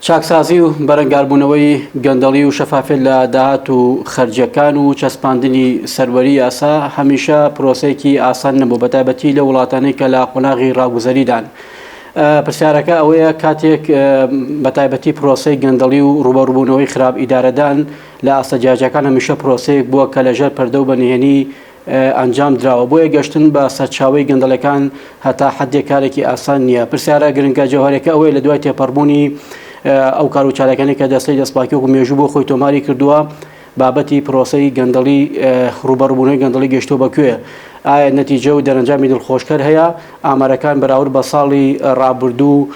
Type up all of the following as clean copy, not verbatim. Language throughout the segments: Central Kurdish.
چاکسازی و بەرەنگاربوونەوەی گەندەڵی و شەفافیەت لە داهات و خەرجیەکان و چەسپاندنی سەروەری یاسا هەمیشە پرۆسەیەکی ئاسان نەبوو بەتایبەتی لە وڵاتانەی کە لە قۆناغی ڕاگوزەریدان. پرسیارەکە ئەوەیە کاتێک بەتایبەتی پرۆسەی گەندەڵی و ڕوبەڕوبوونەوەی خراپ ئیدارەدان لە ئاستە جیاجیاکان هەمیشە پرۆسەیەک بووە کە لەژێر پەردە و بە نهێنی ئەنجام دراوە، بۆیە گەشتن بە سەرچاوەی گەندەڵەکان هەتا حەدێک کارێکی ئاسان نییە. پرسیارە گرنگە جەوهەرەکە ئەوەیە لە دوای تێپەڕبوونی ئەو کار و چالاکیانەی کە دەستەی دەستپاکی وەکو مێژوو بۆ خۆی تۆماری کردووە، بابەتی پرۆسەی گەندەڵی ڕووبەڕووبوونەوەی گەندەڵی گەشتووە بە کوێ؟ ئایا نەتیجە و دەرەنجامی دڵخۆشکەر هەیە؟ ئامارەکان بەراورد بە ساڵی ڕابردوو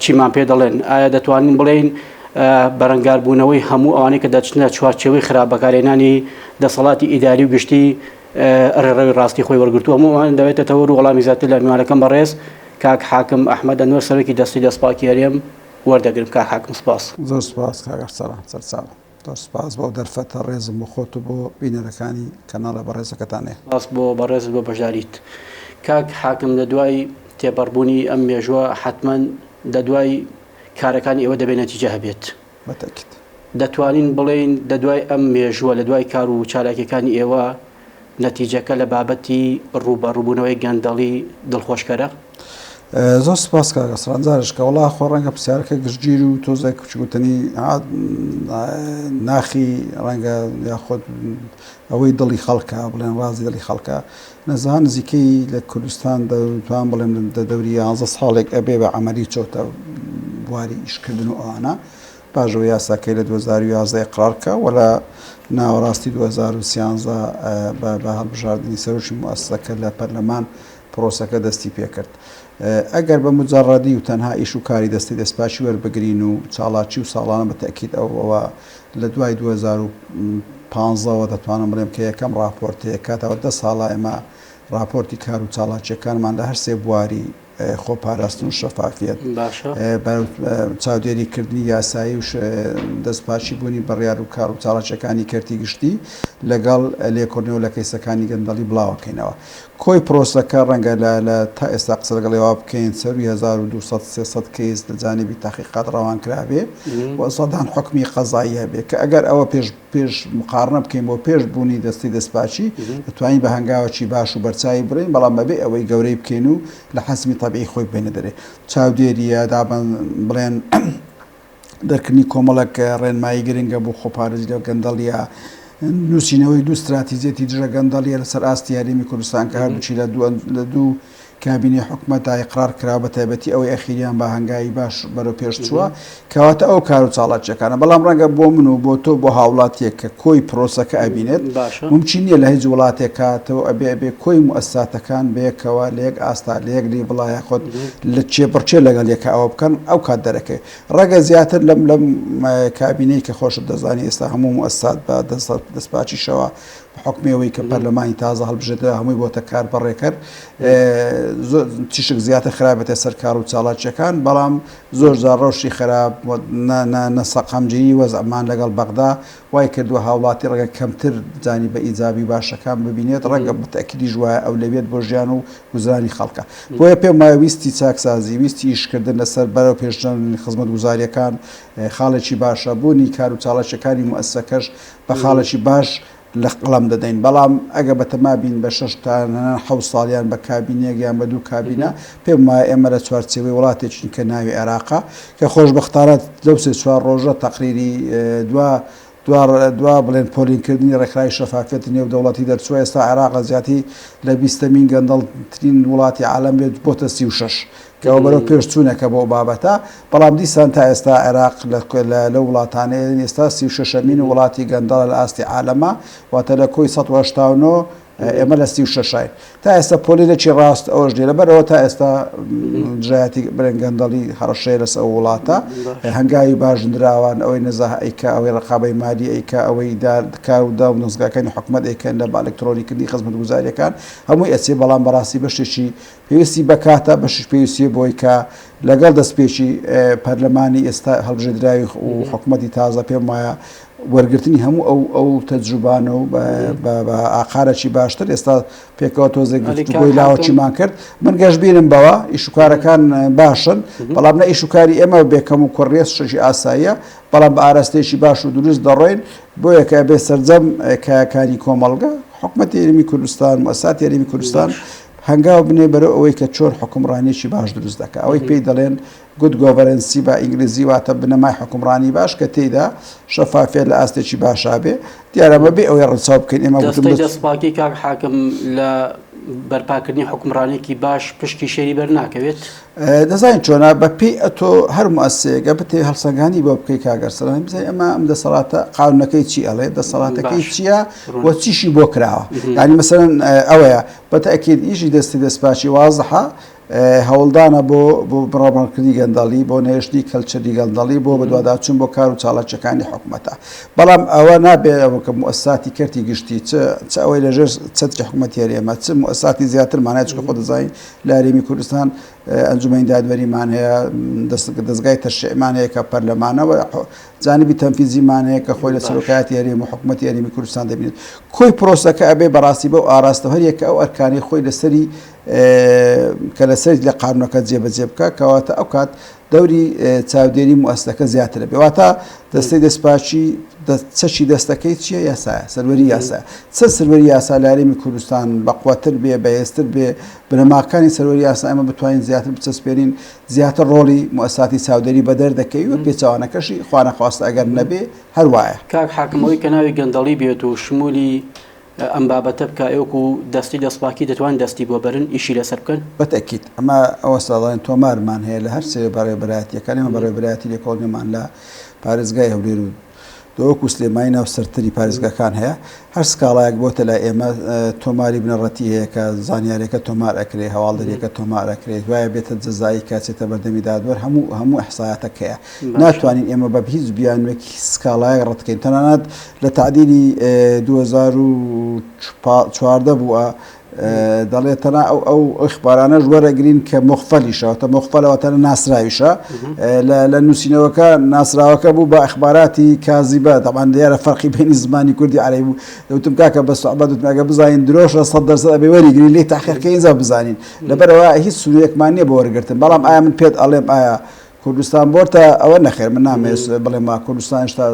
چیمان پێ دەڵێن؟ ئایا دەتوانین بڵێین بەرەنگاربوونەوەی هەموو ئەوانەی کە دەچنە چوارچێوەی خراپ بەکارهێنانی دەسەڵاتی ئیداری و گشتی ڕێڕەوی ڕاستی خۆی وەرگرتووە؟ هەموو ئەوانە دەبێتە تەوەر و وەڵامی زیاتر لە میوانەکەم بەڕێز کاک حاکم ئەحمەد ئەنوەر سەرۆکی دەستەی دەستپاکی هەرێم وەردەگرم. کاک حاکم سپاس. زۆر سپاس کاک ئەرسەلان سەرچاوە. زۆر سوپاس بۆ ئەو دەرفەتە، ڕێزم بۆ خۆت و بۆ بینەرەکانی کەناڵە بەڕێزەکەتان هەیە. سپاس بۆ بەڕێزت بۆ بەشداریت. کاک حاکم لە دوای تێپەڕبوونی ئەم مێژووە حەتمەن لە دوای کارەکانی ئێوە دەبێ نەتیجە هەبێت. بە تەئکید. دەتوانین بڵێین لە دوای ئەم مێژووە لە دوای کار و چالاکیەکانی ئێوە نەتیجەکە لە بابەتی ڕووبەڕووبوونەوەی گەندەڵی دڵخۆشکەرە؟ زۆر سپاس کاک ئەسران جارشکە وەڵا خۆ ڕەنگە پرسیارەکە گشتگیر و تۆزێک کوچگوتنی ناخی ڕەنگە یاخود ئەوەی دڵی خەڵکە بڵێن ڕازی دڵی خەڵکە نەزان نزیکەی لە کوردستان دەتوان بڵێم لە دەوری 11 ساڵێک ئەبێ بە عملی چۆتە بواری ئیشکردن و ئەوانە پاش ئەوەی یاساکەی لە 2011 ئیقرار کرا و لە ناوەڕاستی 2013 بە هەڵبژاردنی سەرۆکی موئەسسەکە لە پەرلەمان پرۆسەکە دەستی پێکرد. ئەگەر بە موجەڕەدی و تەنها ئیش و کاری دەستەی دەستپاکی وەربگرین و چاڵاکی و ساڵانە بە تەئکید ئەو ئەوە لە دوای 2015 وە دەتوانم بڵێم کە یەکەم ڕاپۆرتەیە کاتەوە دە ساڵە ئێمە ڕاپۆرتی کار و چاڵاکیەکانمان لە هەر سێ بواری خۆپاراستن و شەفافیەت، چاودێری کردنی یاسایی و دەستپاکی بوونی بڕیار و کار و چاڵاکیەکانی کەرتی گشتی لەگەڵ لێکۆڵینەوە لە کەیسەکانی گەندەڵی بڵاوەکەینەوە. کۆی پرۆسەکە ڕەنگە لە لە تا ئێستا قسە لەگەڵ ئێوە بکەین سەروی 1200 300 کەیس لە جانبی تاقیقات ڕەوان کرابێ و سەدان حوکمی قەزایی هەبێ کە ئەگەر ئەوە پێش پێش مقارنە بکەین بۆ پێش بوونی دەستەی دەستپاکی دەتوانین بە هەنگاوەکی باش و بەرچاوی بڵێین بەڵام بەبێ ئەوەی گەورەی بکەین و لە حەزمی تەبیعی خۆی ببەینە دەرێ چاودێریە دابەن بڵێن دەرکردنی کۆمەڵێک ڕێنمایی گرنگە بۆ خۆپارێزی لە گەندەڵیە نووسینەوەی دوو ستراتیجیەتی دژە گەندەڵیە لەسەر ئاستی هەرێمی کوردستان کە هەردووکی لە دوو لە دوو کابینەی حکومەتا ئیقرار کرا بە تایبەتی ئەوەی ئەخیریان بە هەنگاوی باش بەرەو پێش چووە کەواتە ئەو کار و چاڵاکیەکانە بەڵام ڕەنگە بۆ من و بۆ تۆ بۆ هاوڵاتیەک کە کۆی پرۆسەکە ئەبینێت مومکین نییە لە هیچ وڵاتێکا تۆ ئەبێ ئەبێ کۆی موئەسساتەکان بەیەکەوە لە یەک ئاستا لە یەک level ا یاخود لە کێبڕکێ لەگەڵ یەکا ئەوە بکەن ئەو کات دەرەکەوێ ڕەنگە زیاتر لەم لەم کابینەی کە خۆشت دەزانی ئێستا هەموو موئەسسات بە دەستپاکیشەوە بە حوکمی ئەوەی کە پەرلەمانی تازە هەڵبژێردرا هەمووی بۆتە کار بەڕێکەر زۆر تیشک زیاتر خرابێتە سەر کار و چاڵاکیەکان بەڵام زۆر جار ڕەوشی خراپ نەسەقامگیری وەزعمان لەگەڵ بەغدا وای کردووە هاوڵاتی ڕەنگە کەمتر جانی بە ئیجابی و باشەکان ببینێت ڕەنگە بە تەئکیدیش وایە ئەولەویەت بۆ ژیان و گوزرانی خەڵکە بۆیە پێم وایە ویستی چاکسازی ویستی ئیشکردن لەسەر بەرەو پێشچوونی خزمەتگوزاریەکان خاڵێکی باشە بوونی کار و چاڵاکیەکانی موئەسسەکەش بە خاڵێکی باش لە قەڵەم دەدەین، بەڵام ئەگەر بەتەما بین بە شەش تا حەوت ساڵ یان بە کابینەیەک یان بە دوو کابینە، پێم وایە ئێمە لە چوارچێوەی وڵاتێکین کە ناوی عێراقە، کە خۆشبەختانە لەو سێ چوار ڕۆژە تەقریری دوا دوا دوا بڵێن پۆلینکردنی ڕێکخراوی شەفافیەتی نێودەوڵەتی دەرچووە، ئێستا عێراق لە جیاتی لە بیستەمین گەندەڵترین وڵاتی عالەم بێت بۆتە 36. کە ئەوە بەرەو پێش چوونەکە بۆ ئەو بابەتە، بەڵام دیسان تا ئێستا عێراق لە لەو وڵاتانەیە ئێستا 36 ەمین وڵاتی گەندەڵە لە ئاستی عالەمە، واتە لە کۆی 189 ئێمە لە 36 ین. تا ئێستا پۆلینێکی ڕاست ئەوەش نییە، لەبەرئەوە تا ئێستا دژایەتی بڵێن گەندەڵی هەڕەشەیە لەسەر ئەو وڵاتە، هەنگاوی باش نراوان، ئەوەی نەزاهە ئەیکا، ئەوەی ڕەقابەی مالی ئەیکا، ئەوەی کار و دام و دەزگاکانی حکومەت ئەیکەن لە بە ئەلکترۆنیکردنی خزمەتگوزارییەکان هەمووی ئەچێ، بەڵام بەڕاستی بەشێکی پێویستی بە کاتە، بەشیش پێویستیە بۆی کە لەگەڵ دەستپێکی پەرلەمانی ئێستا هەڵبژێردراوی و حکومەتی تازە پێم وایە وەرگرتنی هەموو ئەو ئەو تەجروبانە و بە ئاقارێکی باشتر ئێستا پێکەوە تۆزێک گفتوگۆی لاوەکیمان کرد من گەشبینم بەوە ئیشوکارەکان باشن بەڵام نە ئیشوکاری ئێمە بێکەم و کوڕێت شەژی ئاساییە بەڵام بە ئاراستەیەکی باش و دروست دەڕۆین بۆیە کە بێ سەرجەم کایەکانی کۆمەڵگە حکومەتی هەرێمی کوردستان موساتی هەرێمی کوردستان هەنگاو بنێ بەرەو ئەوەی کە چۆن حکومڕانیەکی باش دروست دەکا ئەوەی پێی دەڵێن Good Governance بە ئینگلیزی واتە بنەمای حوکمڕانی باش کە تێیدا شەفافیەت لە ئاستێکی باشا بێ. دیارە بە بێ ئەوەی ڕەچاو بکەین ئێمە وتم دەستەی دەستپاکی کاک حاکم لە بەرپاکردنی حوکمڕانیەکی باش پشکی شێری بەر ناکەوێت؟ دەزانین چۆنە بە پێی ئەتۆ هەر موئەسسەیەک بتەوێ هەڵسەنگاندنی بۆ بکەی کاک ئەرسەلان بزانین ئەمە ئەم دەسەڵاتە قانوونەکەی چی ئەڵێ دەسەڵاتەکەی چییە و چیشی بۆ کراوە یانی مەسەلەن ئەوەیە بە تەئکید ئیشی دەستی دەستپاکی وازحە هەوڵدانە بۆ بۆ بڕاوبانکردنی گەندەڵی، بۆ نەهێشتنی کەلچەری گەندەڵی، بۆ بەدواداچوون بۆ کار و چالاکییەکانی حکومەتە. بەڵام ئەوە نابێ ئەوە کە موئەسساتی کەرتی گشتی چ چ ئەوەی لە ژێر چەتری حکومەتی هەرێمە چ موئەسساتی زیاترمان هەیە چونکە خۆت دەزانی لە هەرێمی کوردستان ئەنجومەنی دادوەریمان هەیە، دەزگای تەشریعمان هەیە کە پەرلەمانە و جانبی تەنفیزیمان هەیە کە خۆی لە سەرۆکایەتی هەرێم و حکومەتی هەرێمی کوردستان دەبینێت. کۆی پرۆسەکە ئەبێ بەڕاستی بەو ئاراستە و هەریەکە ئەو ئەرکانەی خۆی لەسەری کە لەسەر لە قانونەکە جێبەجێ بکە کەواتە ئەو کات دەوری چاودێری موئەسسەکە زیاترە بێ واتە دەستەی دەستپاکی چەکی دەستەکەی چییە یاسایە سەروەری یاسا چەند سەروەری یاسا لە هەرێمی کوردستان بەقوەتر بێ بەهێزتر بێ بنەماکانی سەروەری یاسا ئێمە بتوانین زیاتر بچەسپێنین زیاتر ڕۆڵی موئەسساتی چاودێری بەدەر دەکەوی و پێچەوانەکەشی خوانەخواستە ئەگەر نەبێ هەر وایە. کاک حاکم ئەوەی کە ناوی گەندەڵی بێت و شمولی ئەم بابەتە بکا ئێوە وەکو دەستی دەستپاکی دەتوانن دەستی بۆ بەرن ئیشی لەسەر بکەن؟ بەتەئکید ئەمە ئەوەستا دەڵێن تۆمارمان هەیە لە هەر سێ بەڕێوەبەرایەتییەکان ئێمە بەڕێوەبەرایەتی لێکۆڵینەوەمان لە پارێزگای هەولێر و دهۆک و سلێمانی ناو سەرتری پارێزگاکان هەیە هەر سکاڵایەک بۆتە لای ئێمە تۆماری بنەڕەتی هەیە کە زانیارەکە تۆمار ئەکرێ هەواڵدەریەکە تۆمار ئەکرێ دوایە بێتە جەزایی کە چێتە بەردەمی دادوەر هەموو هەموو ئیحسایاتەکەیە ناتوانین ئێمە بە هیچ بیانوێک سکاڵایەک ڕەتکەین تەنانەت لە تەعدیلی 2014 بووە دەڵێت تەنا ئەو ئەو ئەخبارانەش وەرەگرین کە مخفەلیشە تە مخفەلەوە تەنە ناسراویشە لە نووسینەوەکە ناسراوەکە بوو بە ئەخباراتی کازیبە دەبان دیارە فەرقی بینی زمانی کوردی عەرەبی بوو دەوتم کاکە بە سوعبەت وتم ئەگە بزانین درۆشە 100% ئەبێ وەریگرین لێی تحقیقکەین ئینجا بزانین لەبەرەوە هیچ سنوورێکمان نییە بۆ وەرگرتن بەڵام ئایا من پێت ئەڵێم ئایا کوردستان بۆرتە ئەوە نەخێر من نامەوێت بڵێم وا کوردستان هێشتا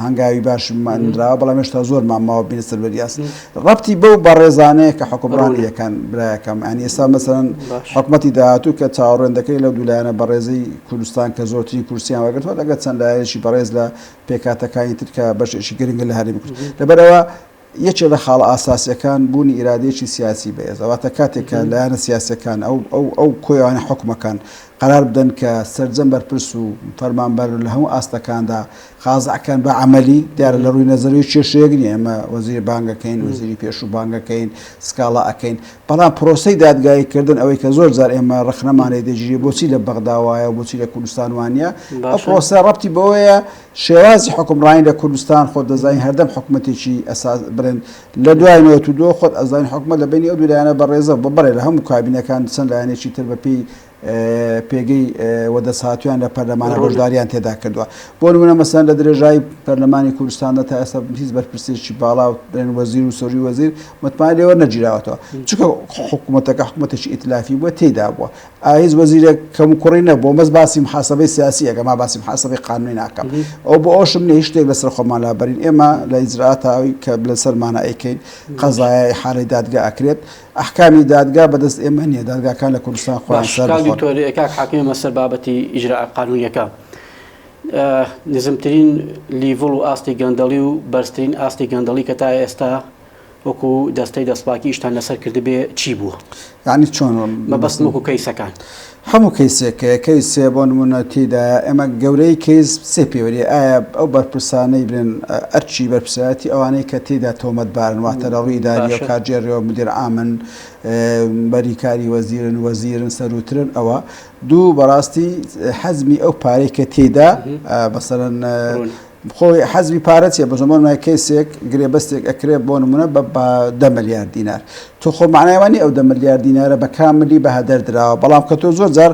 هەنگاوی باشمان نراوە بەڵام هێشتا زۆرمان ماوە بینە سەروەری یاسا ڕەبتی بەو بەڕێزانەیە کە حکومڕانی یەکان برایەکەم ئەنی ئێستا مەسەرەن حکومەتی داهاتوو کە چاوەڕوێن دەکەی لەو دوو لایەنە بەڕێزەی کوردستان کە زۆرترین کورسیان وەرگرتووە لەگەڵ چەند لایەنێکی بەڕێز لە پێکهاتەکانی تر کە بەشێکی گرنگن لە هەرێمی کوردستان لەبەرئەوە یەکێ لە خاڵە ئاساسیەکان بوونی ئیرادەیەکی سیاسی بەهێزە واتە کاتێک کە لایەنە سیاسیەکان ئەو ئەو ئەو کۆیانە حوکمەکان قەرار بدەن کە سەرجەم بەرپرس و فەرمانبەر لە هەموو ئاستەکاندا خازعکەن بە عەمەلی دیارە لە ڕووی نەزەری کێشەیەک نییە ئێمە وەزیر بانگەکەین وەزیری پێشوو بانگەکەین سکاڵا ئەکەین بەڵام پرۆسەی دادگایی کردن ئەوەی کە زۆر جار ئێمە ڕەخنەمان لێ دەگیرێ بۆچی لە بەغدا وایە و بۆچی لە کوردستان وانە ئەو پرۆسە ڕەبتی بەوەیە شێوازی حوکمڕانی لە کوردستان خۆت دەزانی هەردەم حکومەتێکی ئەساس بڵێن لە دوای 92 خۆت ئەزانی حکومەت لە بینی ئەو دوو لایەنە بەڕێزە بە بەڵێ لە هەموو کابینەکان چەند لایەنێکی تر بە پێی پێگەی وەدەستهاتوویان لە پەرلەمانە بەشداریان تێدا کردووە بۆ نمونە مەسەن لە درێژایی پەرلەمانی کوردستاندا تا ئێستا هیچ بەرپرسێکی باڵا و بڵێن وەزیر و سەرووی وەزیر متمانە لێ وەرنەگیراوەتەوە چونکە حکومەتەکە حکومەتێکی ئیتلافی بووە تێیدا بووە ئا هیچ وەزیرێک کەموکوڕی نەبووە بەس باسی محاسبەی سیاسی ئەکەم ما باسی محاسبەی قانونی ناکەم ئەو بۆ ئەوشم نیە هیچ شتێک لەسەر خۆمان لابەرین ئێمە لە ئیجرائاتا ئەوی کە لەسەرمانە ئەیکەین قەزایە ئیحالەی دادگا ئەکرێت ئەحکامی دادگا بەدەست ئێمە نیە دادگاکان لە کوردستان خۆیان باش کاک سەربەخۆن. دکتۆر کاک حاکم ئێمە سەر بابەتی ئیجرائە قانونیەکە نزمترین لیڤڵ و ئاستی گەندەڵی و بەرزترین ئاستی گەندەڵی کە تا ئێستا وەکو دەستەی دەستپاکی ئیشتان لەسەر کردبێ چی بووە؟ یانی چۆن؟ مەبەستم وەکو کەیسەکان. هەموو کەیسێک هەیە، کەیس هەیە بۆ نموونە تێیدایە ئێمە گەورەی کەیس سێ پێوەریە ئایا ئەو بەرپرسانەی بڵێن ئەرکی بەرپرسایەتی ئەوانەی کە تێیدا تۆمەتبارن واتە لە ڕووی ئیداریەوە باشە. کارگێڕیەوە مدیر عامن بەریکاری وەزیرن وەزیرن سەرووترن ئەوە دوو بەڕاستی حەجمی ئەو پارەی کە تێیدا مەسەلەن ڕوون. خۆی حەزبی پارە چیە بە زۆر نای کەیسێک گرێبەستێک ئەکرێ بۆ نمونە بە دە ملیار دینار تۆ خۆ معنای وانی ئەو دە ملیار دینارە بە کاملی بە هەدەر دراوە بەڵام کە تۆ زۆر جار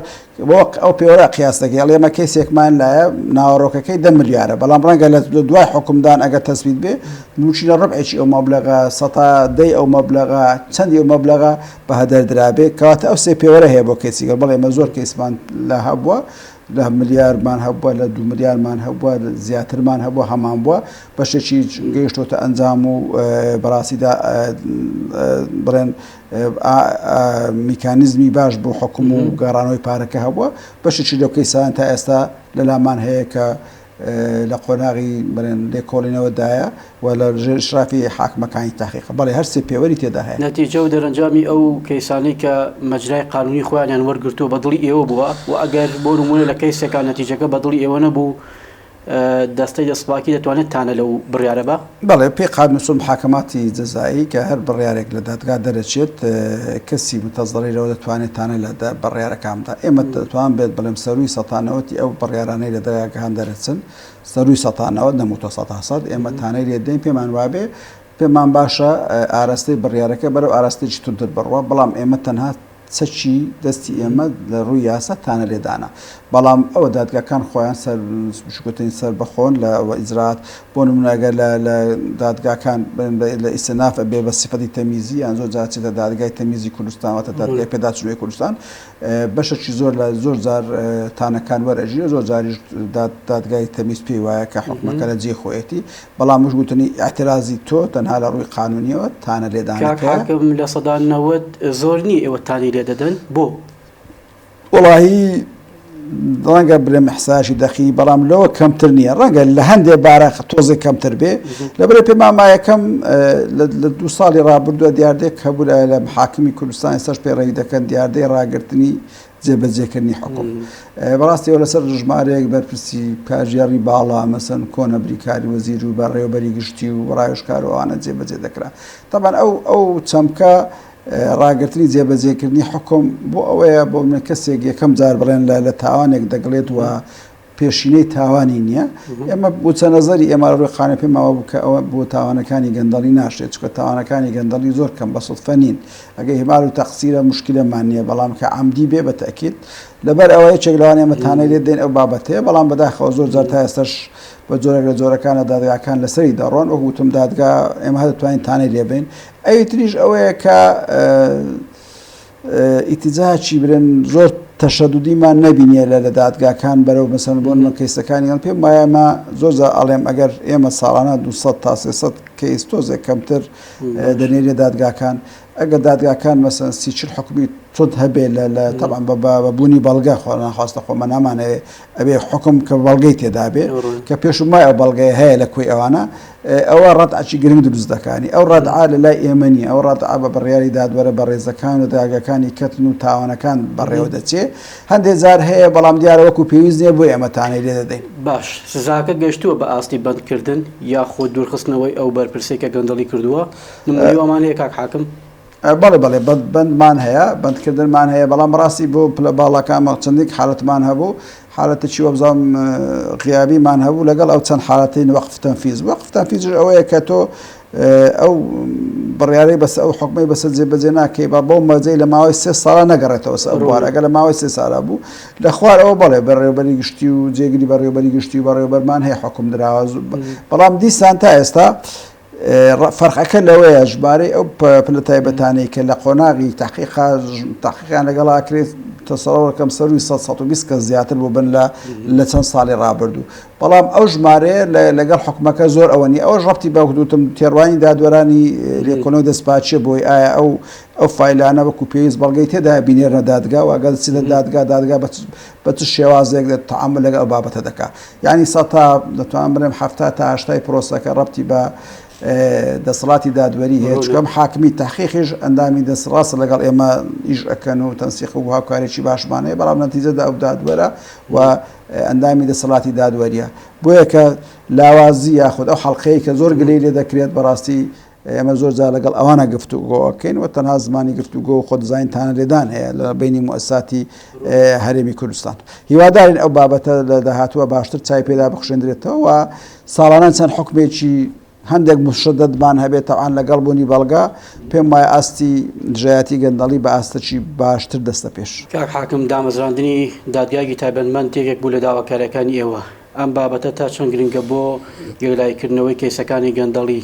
بۆ ئەو پێوەرە قیاس دەکەی ئەڵێ ئێمە کەیسێکمان لایە ناوەڕۆکەکەی دە ملیارە بەڵام ڕەنگە لە دوای حکومدان ئەگەر تەسبیت بێ بچینە ڕبعێکی ئەو مەبلەغە سەتا دەی ئەو مەبلەغە چەندی ئەو مەبلەغە بە هەدەر درابێ کەواتە ئەو سێ پێوەرە هەیە بۆ کەیسی گەڵ بەڵێ ئێمە زۆر کەیسمان لە هەبووە لە ملیارمان هەبووە لە دو ملیارمان هەبووە زیاترمان هەبووە هەمان بووە بەشێکی گەیشتۆتە ئەنجام و بەڕاستیدا بڵێن میکانیزمی باش بۆ حکوم و گەڕانەوەی پارەکە هەبووە بەشێکی لەو کەیسان تا ئێستا لەلامان هەیە کە لە قۆناغی بڵێن لێکۆڵینەوەدایە و لە ژێر ئیشرافی حاکمەکانی تەحقیقە. بەڵێ هەر سێ پێوەری تێدا هەیە. نەتیجە و دەرەنجامی ئەو کەیسانەی کە مەجرای قانوونی خۆیانیان وەرگرتووە بە دڵی ئێوە بووە و ئەگەر بۆ نموونە لە کەیسێکا نەتیجەکە بە دڵی ئێوە نەبوو دەستەی دەستپاکی دەتوانێت تانە لەو بڕیارە با؟ بەڵێ پێی قانون اصول محاکماتی جزایی کە هەر بڕیارێک لە دادگا دەرەچێت کەسی متضررەوە دەتوانێت تانە لە بڕیارەکان بدا. ئێمە دەتوان بێت بڵێم سەرووی سەتا نەوەتی ئەو بڕیارانەی لە دادگاکان دەرەچن سەرووی سەتا 90 نەموتە سەتا سەد ئێمە تانەی لێ دەین پێمان وابێ پێمان باشە ئاراستەی بڕیارەکە بەرەو ئاراستەیەکی توندتر بڕوا بەڵام ئێمە تەنها چەکی دەستی ئێمە لە ڕووی یاسا تانە لێدانە بەڵام ئەوە دادگاکان خۆیان سەر بشکوتین سەر بەخۆن لە ئەوە ئیجرات بۆ نمونە ئەگەر لە لە دادگاکان لە ئیسناف ئەبێ بە سیفەتی تەمیزی یان زۆر جار چێتە دادگای تەمیزی کوردستان واتە دادگای پێداچوونەوەی کوردستان بەشەکی زۆر لە زۆر جار تانەکان وەرئەگیرێ زۆر جاریش دادگای تەمیز پێی وایە کە حوکمەکە لە جێی خۆیەتی بەڵام وش گوتنی ئیعترازی تۆ تەنها لە ڕووی قانونیەوە تانە کاک لێدانەکەیە. حاکم 90% زۆر نییە ئێوە تانەی لێ دەدەن بۆ؟ وەڵاهی ڕەنگە بلێم ئیحساشی دەقی بەڵام لەوە کەمتر نییە ڕەنگە لە هەندێ بارە تۆزێک کەمتر بێ لەبەرئ پێمان ما یەکەم لە دوو ساڵی ڕابردووە دیاردەیەک هەبوو لە محاکمی کوردستان ئێستاش پەیڕەوی دەکەن دیاردەی ڕاگرتنی جێبەجێکردنی حکوم بەڕاستیەوە لەسەر ژمارەیەک بەرپرسی کارگێڕی باڵا مەسەن کۆنە بریکاری وەزیر و بەڕێوەبەری گشتی و ڕاوێژکار و ئەوانە جێبەجێ دەکرا تەبعەن ئەو ئەو چەمکە ڕاگرتنی جێبەجێکردنی حوکم بۆ ئەوەیە بۆ منە کەسێک یەکەم جار بڵێن لە لە تاوانێک دەگلێت و پێشینەی تاوانی نییە ئێمە بۆچە نەزەری ئێمە ڕووی قانە پێماوە بوو کە ئەوە بۆ تاوانەکانی گەندەڵی ناشێت چکە تاوانەکانی گەندەڵی زۆر کەم بە سوتفە نین ئەگە ئیهمال و تەقسیرە مشکلەمان نییە بەڵام کە عەمدی بێ بە تەئکید لەبەر ئەوە یەکێک لەوان ئێمە تانەی لێ دێن ئەو بابەتەیە بەڵام بەداخەوە زۆر جار تا ئێستاش بە جۆرێک لە جۆرەکان لە دادگاکان لەسەری دەڕۆن وەک وتم دادگا ئێمە هەر دەتوانین تانەی لێ بین ئەوی تریش ئەوەیە کە ئیتیجاهی برێن زۆر تەشەدودیمان نەبینیە لە لە دادگاکان بەرەو مەسەن بۆن من کەیسەکانی ئەم پێم وایە مە زۆر جار ئەڵێم ئەگەر ئێمە ساڵانە 200 تا 300 کەیس تۆزێک کەمتر دەنێرێ دادگاکان ئەگەر دادگاکان مەسەن سی چل حکومی توند هەبێ لە لە تەبعەن بە بە بوونی بەڵگە خۆ ناخواستە خۆمە نامانەوێ ئەبێ حکم کە بەڵگەی تێدا بێ کە پێشومای ئەو بەڵگەیە هەیە لە کۆی ئەوانە ئەوە ڕەتعەکی گرنگ دروست دەکانی ئەو ڕەتعە لە لای ئێمە نییە ئەو ڕەتعە بە بڕیاری دادوەرە بەڕێزەکان و داگەکانی کەتن و تاوانەکان بەڕێوە دەچێ هەندێ جار هەیە بەڵام دیارە وەکو پێویست نییە بۆ ئێمە تانەی لێ دەدەین. باش سزاکە گەشتووە بە ئاستی بەندکردن یاخود دوورخستنەوەی ئەو بەرپرسەی کە گەندەڵی کردووە؟ نموونەی وامان هەیە کاک حاکم؟ بەڵێ بەڵێ بەندمان هەیە بەندکردنمان هەیە بەڵام بەڕاستی بۆ پلە باڵاکان چەندێک حالەتمان هەبوو حالەتێکی وەبزانم غیابیمان هەبوو لەگەڵ ئەو چەند حالەتەی وەقف تەنفیز وەقف تەنفیزش ئەوەیە کە تۆ ئەو بڕیارەی بەس ئەو حکومەی بەسەر جێبەجێ ناکەی بە بەو مەرجەی لە ماوەی سێ ساڵە نەگەڕێتەوە سەر ئەو بوارە ئەگەر لە ماوەی سێ ساڵە بوو لە خوار ئەوە بەڵێ بەڕێوەبەری گشتی و جێگری بەڕێوەبەری گشتی و بەڕێوەبەرمان هەیە حکوم دراوە بەڵام دیسان تا ئێستا فەرقەکە لەوەیە ژمارەی ئەو پلە تایبەتانەی کە لە قۆناغی تەحقیقا تەحقیقیان لەگەڵ ئاکرێت تەسەوڕ کەم سەروی 100 120 کەس زیاتر بوو بن لە لە چەند ساڵی ڕابردوو بەڵام ئەو ژمارەیە لەگەڵ حکومەکە زۆر ئەوە نیە ئەوەش ڕەبتی بە وتم تێڕوانی دادوەرانی لێکۆڵینەوەی دەستپاکییە بۆی ئایا ئەو ئەو فایلانە وەکو پێویست بەڵگەی تێدایە بینێرنە دادگا و ئەگەر دەچێتە دادگا دادگا بە چ شێوازێک تەعامول لەگەڵ ئەو بابەتە دەکا یانی سەتا دەتوانم بڵێم 70 تا هەشتای پرۆسەکە ڕەبتی بە دەسەڵاتی دادوەری هەیە چونکە ئەم حاکمی تەحقیقیش ئەندامی دەست ڕاستە لەگەڵ ئێمە ئیش ئەکەن و تەنسیق و هاوکارێکی باشمان هەیە بەڵام نەتیجەدا ئەو دادوەرە و ئەندامی دەسەڵاتی دادوەریە بۆیە کە لاوازی یاخود ئەو حەڵقەیە کە زۆر گلەی لێ دەکرێت بەڕاستی. ئێمە زۆر جار لەگەڵ ئەوانە گفتوگۆ ئەکەین و تەنها زمانی گفتوگۆ و خۆدزانین تانە لێدان هەیە لە بینی موساتی هەرێمی کوردستان. هیوادارین ئەو بابەتە لە داهاتووە باشتر چای پێدا بخشێندرێتەوە ساڵانە چەند حکمێکی هەندێک مشەدەدمان هەبێت تەعاان لەگەڵ بوونی بەڵگە پێم وایە ئاستی دژایەتی گەندەڵی بە ئاستەکی باشتر دەستە پێش. کاک حاکم دامەزراندنی دادگایەکی تایبەتمەند یەکێک بوو لە داواکاریەکانی ئێوە، ئەم بابەتە تا چەند گرنگە بۆ یەکلاییکردنەوەی کەیسەکانی گەندەڵی؟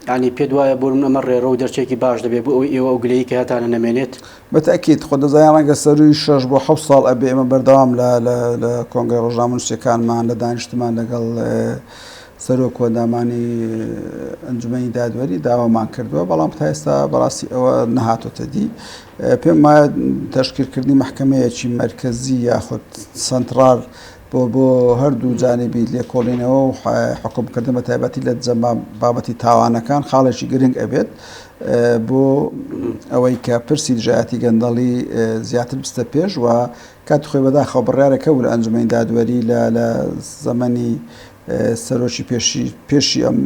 یانی پێت وایە بۆ نمونە ئەمە ڕێڕەو و دەرچەیەکی باش دەبێت بۆ ئەوەی ئێوە ئەو گلەیی کە هەتانە نەمێنێت؟ بە تەئکید، خۆ دەزانی ڕەنگە سەرووی شەش بۆ حەوت ساڵ ئەبێ ئێمە بەردەوام لە لە لە کۆنگرە ڕۆژنامەنووسییەکانمان، لە دانیشتمان لەگەڵ سەرۆک و ئەندامانی ئەنجومەنی دادوەری داوامان کردووە، بەڵام تا ئێستا بەڕاستی ئەوە نەهاتۆتە دی. پێم وایە تەشکیلکردنی مەحکەمەیەکی مەرکەزی یاخود سەنتڕال بۆ بۆ هەردوو جانیبی لێکۆڵینەوە و حوکمکردن بە تایبەتی لە بابەتی تاوانەکان خاڵێکی گرنگ ئەبێت بۆ ئەوەی کە پرسی دژایەتی گەندەڵی زیاتر بستە پێش و کات خۆی بەداخەوە بڕیارێک هەبوو لە ئەنجومەنی دادوەری لە لە زەمەنی سەرۆکی پێشی پێشی ئەم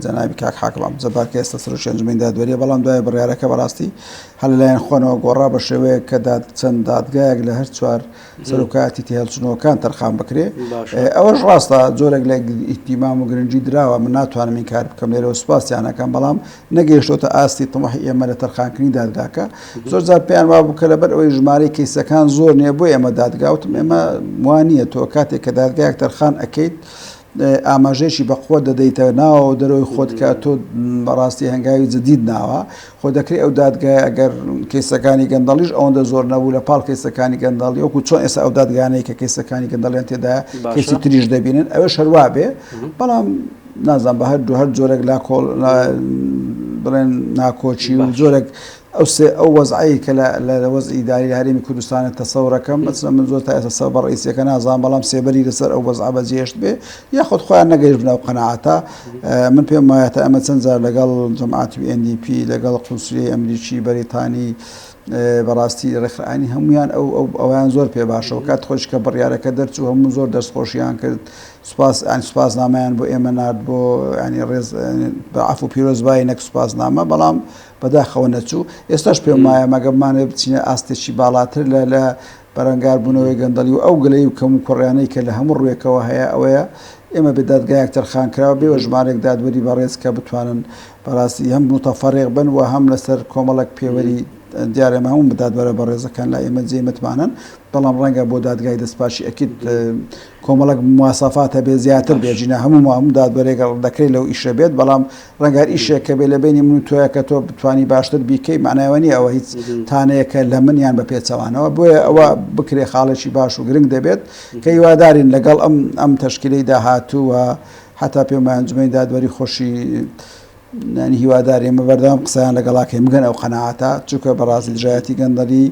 جەنابی کاک حاکم عەبدولجەبار کە ئێستا سەرۆکی ئەنجومەنی دادوەریە بەڵام دوای بڕیارەکە بەڕاستی هەر لەلایەن خۆنەوە گۆڕا بە شێوەیەک کە داد چەند دادگایەک لە هەر چوار سەرۆکایەتی تێهەڵچوونەوەکان تەرخان بکرێ ئەوەش ڕاستە جۆرێک لە ئیهتیمام و گرنگی دراوە من ناتوانم این کار بکەم لێرەوە سوپاسیانەکەم بەڵام نەگەیشتۆتە ئاستی تموحی ئێمە لە تەرخانکردنی دادگاکە زۆر جار پێیان وابوو کە لەبەر ئەوەی ژمارەی کەیسەکان زۆر نییە بۆ ئێمە دادگا وتم ئێمە وانییە تۆ کاتێک کە دادگایەک تەرخان ئەکەیت ئاماژەیەکی بە قوت دەدەیتە ناوەوە دەرەوەی خۆت کە تۆ بەڕاستی هەنگاوی جدید ناوە خۆ دەکرێت ئەو دادگای ئەگەر کەیسەکانی گەندەڵیش ئەوەندە زۆر نەبوو لە پاڵ کەیسەکانی گەندەڵی وەکو چۆن ئێستا ئەو دادگانەی کە کەیسەکانی گەندەڵیان تێدا کەیسی تریش دەبینن ئەوەش هەروا بێ بەڵام نازانم بە هەردوو هەر جۆرێک لاکۆڵ بڵێن ناکۆکی و جۆرێک ئەو سێ ئەو وەزعەی کە لە لە وەزعی ئیداری لە هەرێمی کوردستانە تەسەورەکەم مەسەلەن من زۆر تا ئێستا سەبەبە ڕئیسیەکە نازانم بەڵام سێبەری لەسەر ئەو وەزعە بەجێهێشت بێ یاخود خۆیان نەگەیشتبنە ئەو قەناعەتە من پێم وایە تا ئەمە چەند جار لەگەڵ جەماعەتی UNDP لەگەڵ قونسلیەی ئەمریکی بەریتانی بەڕاستی ڕێکخرانی هەمویان ئەو ئەو ئەویان زۆر پێ باشەوە کات خۆش کە بڕیارەکە دەرچوو هەموو زۆر دەستخۆشیان کرد سوپاس یانی سوپاسنامەیان بۆ ئێمە نارد بۆ ینی ڕێز بە عەفو پیرۆزبایی نەک سوپاسنامە بەڵام بەداخەوە نەچوو ئێستاش پێم وایە مەگە بمانەوێت بچینە ئاستێکی باڵاتر لە لە بەرەنگاربوونەوەی گەندەڵی و ئەو گلەیی و کەم و کوڕیانەی کە لە هەموو ڕوویەکەوە هەیە ئەوەیە ئێمە بێ دادگایەک تەرخانکراو بێ و ژمارەیەک دادوەری بەڕێز کە بتوانن بەڕاستی هەم موتەفەڕیغ بن و هەم لەسەر کۆمەڵێک پێوەری دیارە ئێمە هەموو دادوەرە بەڕێزەکان لای ئێمە جێی متمانەن بەڵام ڕەنگە بۆ دادگای دەستپاکی ئەکید کۆمەڵێک مواسەفات هەبێ زیاتر بێ ژینا هەموو هەموو دادوەرێک دەکرێت لەو ئیشە بێت بەڵام ڕەنگە هەر ئیشێک کە بێ لە بینی من و تۆیە کە تۆ بتانی باشتر بیکەی معنایەوە نییە ئەوە هیچ تانەیەکە لە من یان بە پێچەوانەوە بۆیە ئەوە بکرێ خاڵێکی باش و گرنگ دەبێت کە هیوادارین لەگەڵ ئەم ئەم تەشکیلەی داهاتوو حتا پێم وایە ئەنجومەنی دادوەری خۆشی یانی هیوادار ئێمە بەردەوام قسەیان لەگەڵا کەین بگەن ئەو قەناعەتە چونکە بەڕاستی دژایەتی گەندەڵی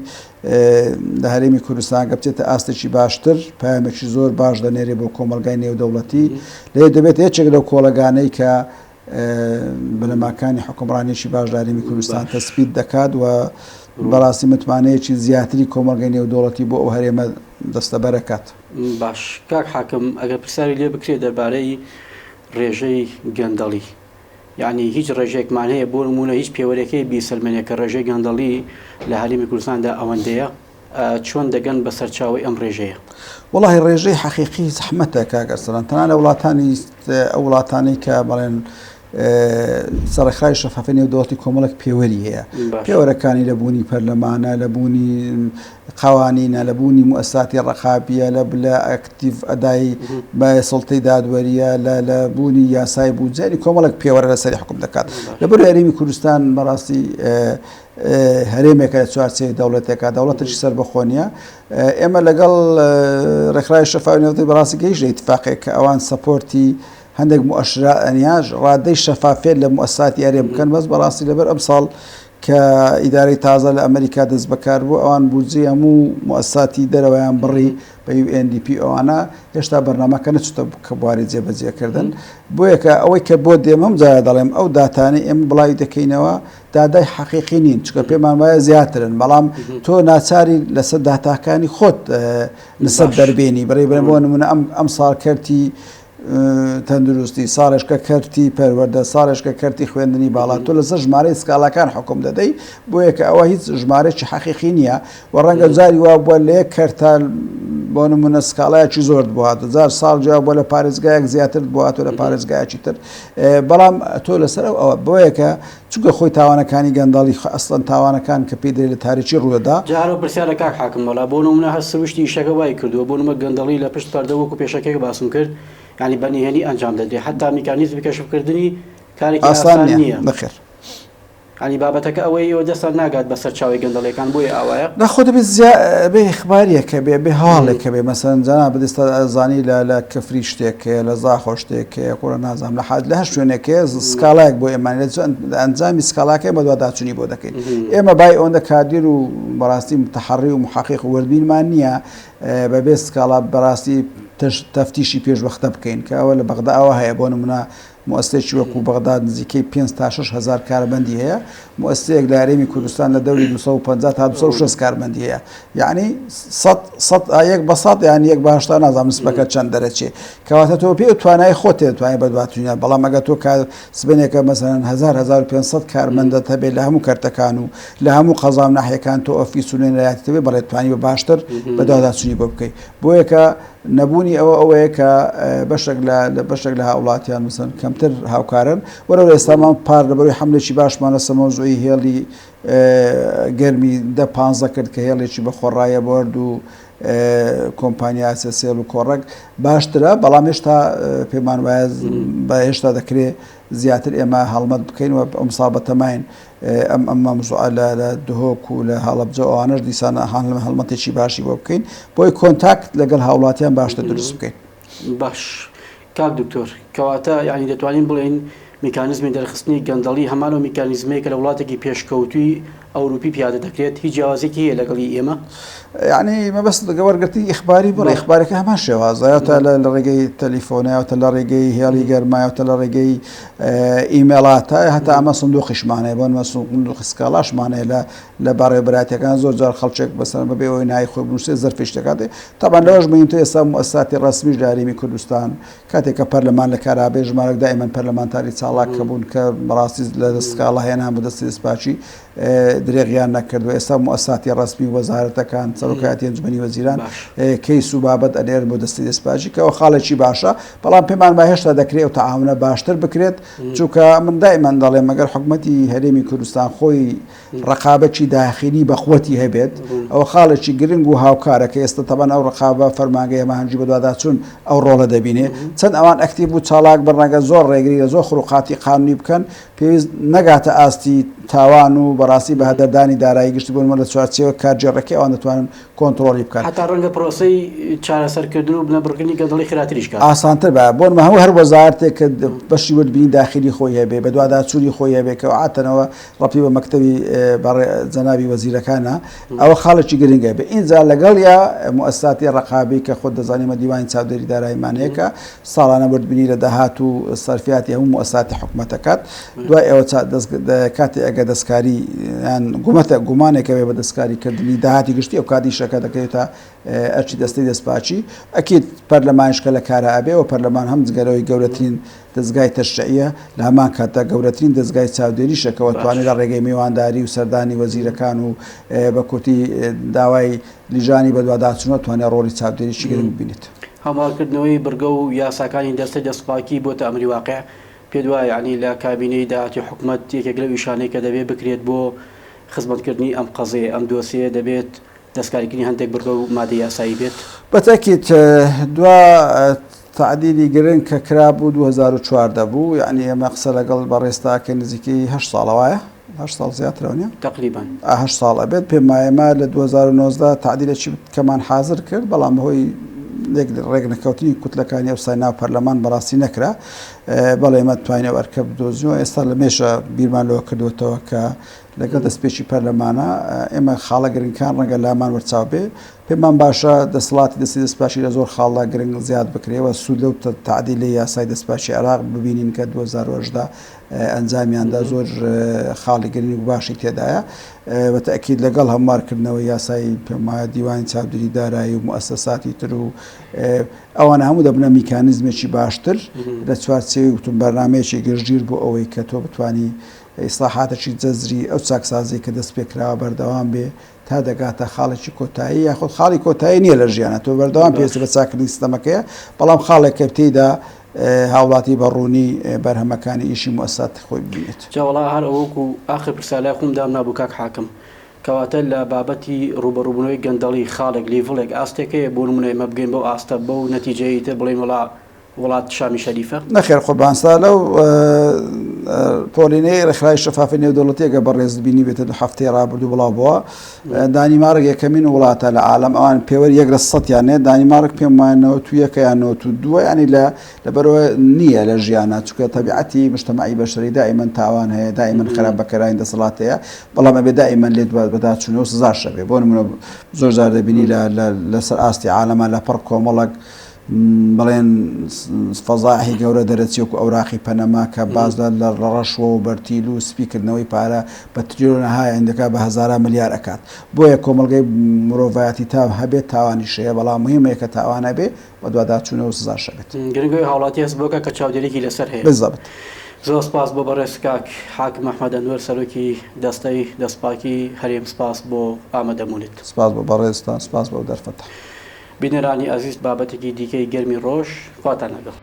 لە هەرێمی کوردستان گە بچێتە ئاستێکی باشتر پامێکی زۆر باش دەنێرێ بۆ کۆمەلگای نێودەوڵەتی لێ دەبێت یەکێک لەو کۆڵەگانەی کە بنەماکانی حکومڕانێکی باش لە هەرێمی کوردستان تەسپیت دەکات و بەڕاستی متمانەیەکی زیاتری کۆمەلگای نێودەوڵەتی بۆ ئەو هەرێمە دەستەبەرەکات. باش کاک حاکم ئەگەر پرسیاری لێ بکرێت دەربارەی ڕێژەی گەندەڵی یانی هیچ ڕێژەیەکمان هەیە بۆ نموونە هیچ پێوەرێک هەیە بیسەلمێنێ کە ڕێژەی گەندەڵی لە هەرێمی کوردستاندا ئەوەندەیە؟ چۆن دەگەن بە سەرچاوەی ئەم ڕێژەیە؟ وەڵاهی ڕێژەی حەقیقی زەحمەتە کاک ئەرسەلان تەنها لە وڵاتانی ئەو وڵاتانەی کە بەڵێن سەرڕێکخراوی شەفافی نێودەوڵەتی کۆمەڵێک پێوەری هەیە پێوەرەکانی لە بوونی پەرلەمانە لە بوونی قوانینە لە بوونی موساتی ڕقابیە لە لە ئەکتیڤ ئەدای بە سڵتەی دادوەریە لە لە بوونی یاسای بودجەری کۆمەڵێک پێوەرە لەسەری حکوم دەکات لە بەر هەرێمی کوردستان بەڕاستی هەرێمێکە لە چوارچێوەی دەوڵەتێکە دەوڵەتێکی سەربەخۆ نییە ئێمە لەگەڵ ڕێکخراوی شەفاوی نێودەوڵەتی بەڕاستی گەیشتە ئیتفاقێک کە ئەوان سەپۆرتی هەندێک موئەشرا ئەنیاش ڕادەی شەفافیەت لە موئەسساتی هەرێم بکەن بەس بەڕاستی لەبەر ئەمساڵ کە ئیدارەی تازە لە ئەمریکا دەست بەکار بوو ئەوان بودجەی هەموو موئەسساتی دەرەوەیان بڕی بە UNDP ئەوانە هێشتا بەرنامەکە نەچوتە کە بواری جێبەجێکردن بۆیە کە ئەوەی کە بۆ دێم هەم جارە دەڵێم ئەو داتانەی ئێمە بڵاوی دەکەینەوە دادای حەقیقی نین چونکە پێمان وایە زیاترن بەڵام تۆ ناچاری لەسەر داتاکانی خۆت نسب دەربێنی بڕێ بڕێ بۆ نمونە ئەم ئەم ساڵ کەرتی. تەندروستی، ساڵێشکە کەرتی پەروەردە، ساڵێشکە کەرتی خوێندنی باڵا، تۆ لەسەر ژمارەی سکاڵاکان حوکم دەدەی، بۆیە کە ئەوە هیچ ژمارەیەکی حەقیقی نییە و ڕەنگە جاری وا بووە لە یەک کەرتا بۆ نمونە سکاڵایەکی زۆرت بۆ هاتوو، جار ساڵ جیا بووە لە پارێزگایەک زیاترت بۆ هاتوو لە پارێزگایەکی تر، بەڵام تۆ لەسەر ئەو ئەوە بۆیە کە چونکە خۆی تاوانەکانی گەندەڵی خۆ ئەسڵەن تاوانەکان کە پێی دەرێ لە تاریکی ڕوودەدا. جا هەر ئەو پرسیارە کاک حاکم وەڵا بۆ نمونە هەر سروشتی ئیشەکە وای کردووە بۆ نمە گەندەڵی لە پشت پەردە وەکو پێشەکیەک باسم کرد یانی بە نهێنی ئەنجام دەدرێ حەتا میکانیزمی کەشف کردنی کارێکی ئاسان ئاسان نیە نیە. نەخێر. یانی بابەتەکە ئەوەیە ئێوە دەستتان ناگات بە سەرچاوەی گەندەڵیەکان بۆیە ئاوایە؟ نا خۆ دەبێ زیا بێ ئیخباریەک هەبێ بێ هەواڵێک هەبێ مەسەلەن جەنابت ئێستا ئەزانی لە لە کفری شتێک هەیە لە زاخۆ شتێک هەیە کوڕە نازانم لە حاج لە هەر شوێنێک هەیە سکاڵایەک بۆ ئێمە لە لە ئەنجامی سکاڵاکە ئێمە دواداچوونی بۆ دەکەین ئێمە بای ئەوەندە کادیر و بەڕاستی متحری و محقق و وردبینمان نییە بەبێ سکاڵا بەڕاستی تەفتیشی پێشوەختە بکەین کە ئەوە لە بەغدا ئەوە هەیە بۆ نمونە موئەسسەیەکی وەکو بەغداد نزیکەی پێنج تا 6000 کارمەندی هەیە، موئەسسەیەک لە هەرێمی کوردستان لە دەوری 250 تا 260 کارمەندی هەیە، یەعنی سەد سەد یەک بە سەد یان یەک بە هەشتا نازانم نسبەکە چەند دەرەچێ، کەواتە تۆ پێی توانای خۆت دەتوانێت بەدواترینە، بەڵام ئەگەر تۆ کار سبەینێکە مەسەلەن هەزار 1500 کارمەندت هەبێت لە هەموو کەرتەکان و لە هەموو قەزا و ناحیەکان تۆ ئۆفیس و نوێنەرایەتیت هەبێت بەڵێ توانی بە باشتر بەدواداچوونی بۆ بکەیت بۆیە کە نەبوونی ئەوە ئەوەیە کە بەشێک لە لە بەشێک لە هاوڵاتیان مەسەلەن کەمتر هاوکارن وەرەوە ئێستامان پار لەبەروی حەملێکی باشمان لەسەر مەوزوعی هێڵی گەرمی دە پانزە کرد کە هێڵێکی بە خۆڕایە بۆ هەردوو کۆمپانیا ئاسیاسێل و کۆڕەک باشترە بەڵام هێشتا پێمان وایە بە هێشتا دەکرێت زیاتر ئێمە هەڵمەت بکەین و ئەمساڵ بەتەماین ئەم ئەم مەوزوعە لە لە دهۆک و لە هەڵەبجە و ئەوانەش دیسان هەڵمەتێکی باشی بۆ بکەین بۆی کۆنتاکت لەگەڵ هاوڵاتیان باشتر دروست بکەین. باش کاک دکتۆر کەواتە یانی دەتوانین بڵێین میکانیزمی دەرخستنی گەندەڵی هەمان ئەو میکانیزمەیە کە لە وڵاتێکی پێشکەوتووی ئەوروپی پیادە دەکرێت هیچ جیاوازیەکی هەیە لەگەڵ ئی ئێمە؟ یعنی مەبەست لەگە وەرگرتنی ئیخباری بڵێ ئیخبارەکە هەمان شێوازە یا تا لە ڕێگەی تەلیفۆنە یا تا لە ڕێگەی هێڵی گەرما یا تا لە ڕێگەی ئیمێڵاتە هەتا ئەمە سندوقیشمان هەیە بۆ نمە سندوقی سکاڵاشمان هەیە لە لە بەڕێوەبەرایەتیەکان زۆر جار خەڵکێک بەسەر بەبێ ئەوەی ناوی خۆی بنووسێت زەرفیش دەکات تەبعەن لەوەش مهمتر ئێستا موئەسساتی ڕەسمیش لە هەرێمی کوردستان کاتێک کە پەرلەمان لە کارا بێ ژمارەک دائیمەن پەرلەمانتاری چاڵاک کە بوون کە بەڕاستی لە سکاڵا هێنان بۆ دەستی دەستپاکی درێغیان نەکردووە ئێستا موئەسساتی ڕەسمی وەزارەتەکان سەرۆکایەتی ئەنجومەنی وەزیران کەیس و بابەت ئەنێرن بۆ دەستی دەستپاکی کە ئەوە خاڵێکی باشە بەڵام پێمان وایە هێشتا دەکرێت ئەو تەعاونە باشتر بکرێت چونکە من دائیمەن دەڵێم ئەگەر حکومەتی هەرێمی کوردستان خۆی ڕقابەکی داخیلی بەقوەتی هەبێت ئەوە خاڵێکی گرنگ و هاوکارە کە ئێستا تەبەن ئەو ڕقابە فەرمانگەی هەماهەنگی بەدواداچوون ئەو ڕۆڵە دەبینێ چەند ئەوان ئەکتیڤ و چالاک بن ڕەنگە زۆر ڕێگری لە زۆر خروقاتی قانونی بکەن پێویست نەگاتە ئاستی تاوان و بەڕاستی بەهەدەردانی دارایی گشتی بۆ نموونە لە چوارچێوە کارگێڕەکەی ئەوان دەتوانن کۆنتڕۆڵی بکەن. هەتا ڕەنگە پرۆسەی چارەسەرکردن و بنەبڕکردنی گەندەڵی خێراتریش کات. ئاسانتر بە. بۆ نموونە هەموو هەر وەزارەتێک کە بەشی وردبینی داخیلی خۆی هەبێ، بەدواداچوونی خۆی هەبێ کە عادەتەنەوە ڕەبتی بە مەکتەبی بەڕێ جەنابی وەزیرەکانە، ئەوە خاڵێکی گرنگە بێ. ئینجا لەگەڵیا موئەسساتی ڕەقابی کە خۆت دەزانی ئێمە دیوانی چاودێری داراییمان هەیە کە ساڵانە وردبینی لە داهات و سەرفیاتی هەموو موئەسساتی حکومەت دەکات. دوای ئەوە کاتێ ئەگەر دەستکاری یان گومەتە گومانێک هەبێ بە دەستکاری کردنی داهاتی گشتی ئەو کات ئیشەکە دەکەوێتە ئەرکی دەستەی دەستپاکی. ئەکید پەرلەمانیش کە لە کارا ئەبێ و پەرلەمان هەم جگە لەوەی گەورەترین دەزگای تەشریعیە لە هەمان کاتدا گەورەترین دەزگای چاودێریشە کە توانێ لە ڕێگەی میوانداری و سەردانی وەزیرەکان و بە کورتی داوای لیژانی بەدواداچوونە توانێت ڕۆڵی چاودێریی گرنگ ببینێت. هەموارکردنەوەی بڕگە و یاساکانی دەستەی دەستپاکی بۆتە ئەمری واقع، پێت وایە یەعنی لە کابینەی داهاتووی حکومەت یەکێک لەو ئیشانەی کە دەبێت بکرێت بۆ خزمەتکردنی ئەم قەزیە، ئەم دۆسیەیە دەبێت دەستکاریکردنی هەندێک بڕگە و مادەی یاسایی بێت؟ بەتەکید دوا تەعدیلی گرنگ کە کرابوو 2014 بوو، یەعنی ئێمە قسە لەگەڵ بەڕێزتا ئەکەین نزیکەی هەشت ساڵە وایە؟ هەشت ساڵ زیاترە وانیە؟ تەقریبەن. ئا هەشت ساڵ ئەبێت، پێم وایە ئێمە لە 2019 تەعدیلێکی کەمان حازر کرد، بەڵام بەهۆی لێک ڕێکنەکەوتنی کوتلەکانی ئەوسای ناو پەرلەمان بەڕاستی نەکرا. بەڵێ ئێمە توانین ئەو ئەرکە بدۆزینەوە، ئێستا لە مێژە بیرمان لەوە کردووەتەوە کە لەگەڵ دەستپێکی پەرلەمانە ئێمە خاڵە گرنگەکان ڕەنگە لامان وەرچاو بێ. پێمان باشە دەسەڵاتی دەستەی دەستپاکی لە زۆر خاڵدا گرنگ زیاد بکرێ و سوود لەو تەعدیلەی یاسای دەستپاکی عێراق ببینین کە 2018 ئەنجامیاندا زۆر خاڵی گرنگ و باشی تێدایە بە تەئکید لەگەڵ هەموارکردنەوەی یاسای پێم وایە دیوانی چاودێری دارایی و موئەسەساتی تر و ئەوانە هەموو دەبنە میکانیزمێکی باشتر لە چوارچێوەی وتم بەرنامەیەکی گشتگیر بۆ ئەوەی کە تۆ بتانی ئیسلاحاتێکی جەزری ئەو چاکسازی کە دەست پێکراوە بەردەوام بێ تا دەگاتە خاڵێکی کۆتایی یاخود خاڵی کۆتایی نییە لە ژیانە تۆ بەردەوام پێویست بە چاکردنی سیستەمەکەیە بەڵام خاڵێک کە تێیدا هاوڵاتی بە ڕوونی بەرهەمەکانی ئیشی موئەسساتی خۆی ببینێت. جا وەڵا هەر ئەوەکو ئاخر پرسیار لای خۆم دامنابوو کاک حاکم کەواتە لە بابەتی ڕووبەڕووبوونەوەی گەندەڵی خاڵێک level ێک ئاستێک هەیە بۆ نموونە ئێمە بگەین بەو ئاستە بەو نەتیجەیەی تر بڵێین وەڵا وڵات شامی شەریفە؟ نەخێر قوربان سا لەو پۆلینەی ڕێکخراوی شەفافی نێودەوڵەتی ئەگەر بەڕێزت بینیبێتە دوو هەفتەی ڕابردوو بڵاو بووە دانیمارک یەکەمین وڵاتە لە عالەم ئەوان پێوەر یەک لە سەتیان نیە دانیمارک پێم وایە 91 یان 92 ینی لە لەبەرەوە نییە لە ژیانە چونکە تەبیعەتی مجتەمەعی بەشەری دائیمەن تاوان هەیە دائیمەن خراپ بەکەرانی دەسەڵات هەیە بەڵام ئەبێ دائیمەن لێت بەداچوونەوە سزاش هەبێ بۆ نمونە زۆر جار دەبینی لە لەسەر ئاستی عالەما لە پڕ کۆمەڵک بڵێن فەزایحی گەورە دەرەچی وەکو ئەوراقی پەنەما کە باس لە لە ڕەشوە و بەرتیل و سپی کردنەوەی پارە بە تریلیۆنەها یانی دەکات بە هەزاران ملیار ئەکات بۆیە کۆمەڵگەی مرۆڤایەتی تا هەبێت تاوانیش هەیە بەڵام مهمە کە تاوان هەبێ بەدواداچوونەوە و سزاش هەبێت. گرنگە هاوڵاتی هەست بەوە بکات کە چاودێریی لەسەر هەیە. بالضبط. زۆر سپاس بۆ بەڕێز کاک حاکم ئەحمەد ئەنوەر سەرۆکی دەستەی دەستپاکی هەرێم سپاس بۆ ئامادەبوونت. سپاس بۆ بەڕێزتان سپاس بۆ دەرفەتە. بینەرانی ئازیز بابەتێکی دیکەی گەرمی ڕۆژ خواتان لەگەڵ.